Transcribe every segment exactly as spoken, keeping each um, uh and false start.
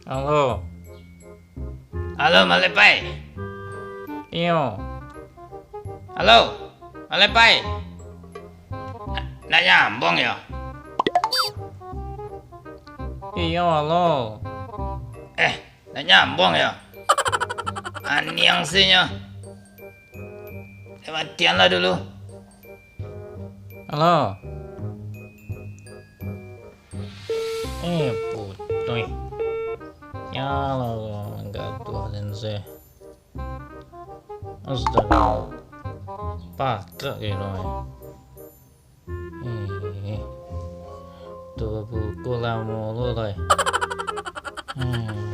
Halo. Halo, Malepai. Iyo. Halo, Malepai. Ndak, ndak nyambung yo? Iyo, halo. Eh, ndak nyambung yo? Aniang sinyo. Eh, matianlah dulu. Halo. Eh, putuih. Yo lah, gaduah den se. Astaga. Pakak gitu, eh. Eh, tu buku lamo lo, lai. Hmm.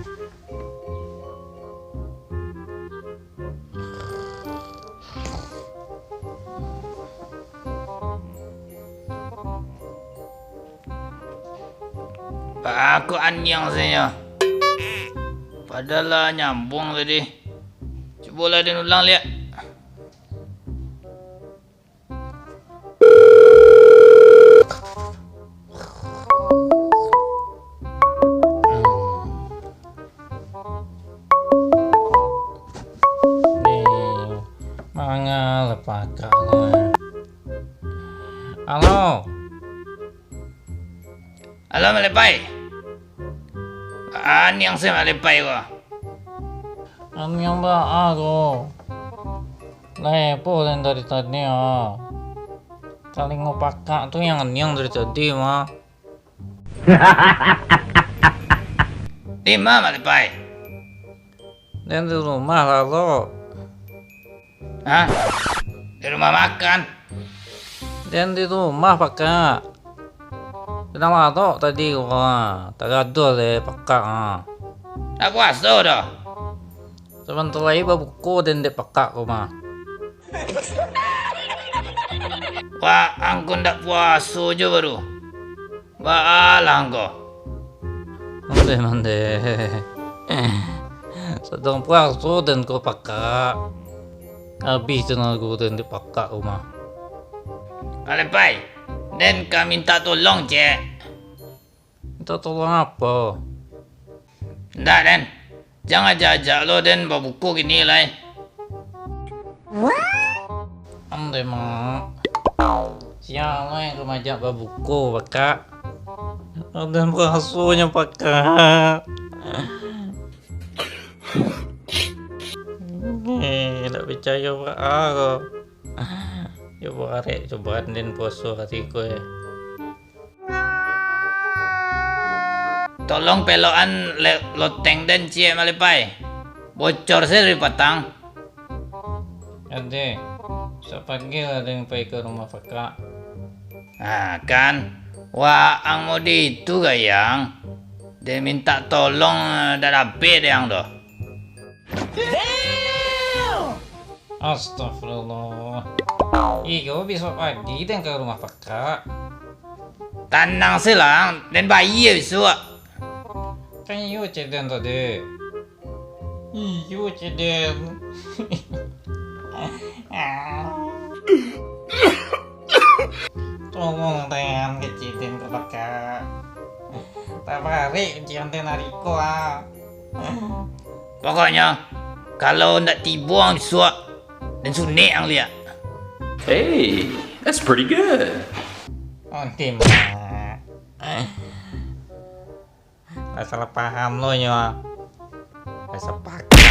Baa kok aniang sajo. Padahal lah nyambung tadi. Cubolah den ulang liak. Mangalah pakak lo. Halo. Halo, Malepai. Aniang se Malepai ko. Aniang baa ko? Lepoh den dari tadi, ah. Talingo pakak tu yang aniang dari tadi, mah. Di ma Malepai? Den di rumah lah lo. Hah? Di rumah makan? Den di rumah, pakak. Den lah ladok tadi ko, ha. Tagaduah dek pakak, ha. Ndak puaso doh. Sabanta lai babuko den dek pakak ko mah. Wah, angku ndak puaso jo baru. Baalah angku. Mandeh, mandeh. Sadang puaso den ko pakak. Abih tanago den dek pakak ko mah. Malepai, den ka mintak tolong, cek. Mintak tolong apo? Ndak, den. Jan ajak-ajak lo den babuko kini lai. Andai, Mak. Sia lo yang ka maajak babuko, pakak? Aden rasonyo, pakak. Eh, ndak picayo, pakak, ko. Yo, barek cobaan den puaso hari ko, eh. Tolong pelokan le-, loteng den ciek, Malepai. Bocor se dari patang. Ade, bisuak pagi lah den pai ka rumah pakak. Ah, kan. Waang mode itu, gayang. Den mintak tolong, eh, ndak dapek dek ang doh. Astagfirullah. Iyo, bisuak pagi den ka rumah pakak. Tanang se lah, den bayia bisuak. Kan iyo cek den tadi. Iyo cek den. Tolong den, kecek den ka pakak. Tabarek ujian den ari ko, ah. Pokoknyo, kalau ndak tibo ang bisuak, den sunek ang liak. Hey, that's pretty good. Onti, Mak. Lah salah paham lo nyo. Lah sapakat